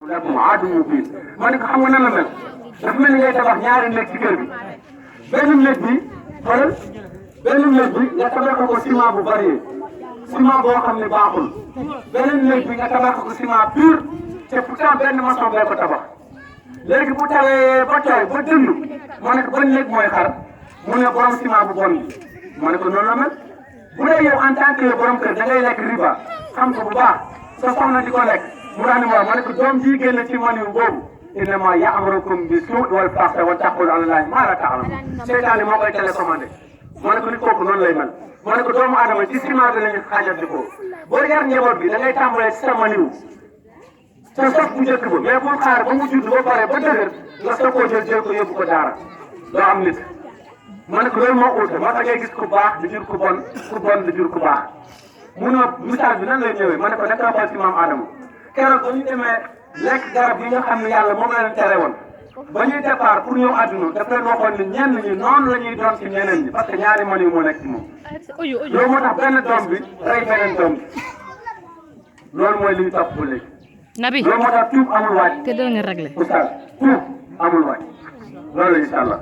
lakum aduwwun mubiin ma ne ko xam nga nan la mel dafa mel ni ngay tabax ñaari nekk ci kër gi benn nekk bi xoolal benn nekk bi nga tabax ko ciment bu bari ciment boo xam ne baaxul beneen nekk bi nga tabax ko ciment pur te pourtant benn maçon ngay ko tabax léegi bu tawee ba tooy ba dënd ma ne ko ban nekk mooy xar mu ne borom ciment bu bon bi ma ne ko noonu la mel bu dee yow en tant que borom kër da ngay lekk riba xam ko bu baax sa soxna di ko lekk mu daal di ma ne ko doom ji génn ci maniw boobu innamaa ya'murukum bis-suu'i wal fahsaa'i wa taquluuna ala llaahi maa laa ta'lamuun seytaane moo koy télécommandé ma ne ko nit kooku noonu lay mel ma ne ko doomu aadama ci ciment bi lañu xaajati ko boo yar njaboot bi da ngay tàmbalee ci sa maniw sa sof bu njëkk ba mais bul xaar ba mu judd ba pare ba dëgër nga soog koo jël ko yóbbu ko daara doo am nit ma ne ko loolu moo uute moo tax ngay gis ku baax di jur ku bon di jur ku baax mu ne message bi nan lay ñëwee ma ne ko naka xool ci maam Adama keroog ba ñu demee lekk garab yi nga xam ne yàlla moom la leen tere woon ba ñuy départ pour ñëw àdduna daf leen waxoon ne ñenn ñi noonu la ñuy doon ci ñeneen ñi parce que ñaari man yu moo nekk ci moom loolu moo tax benn doom bi rey beneen doom bi loolu mooy li ñu topp ba léegi. Nabi loolu moo tax tuub amul waaj. te doo nga réglé. oustaz tuub amul waaj loolu la incha allah.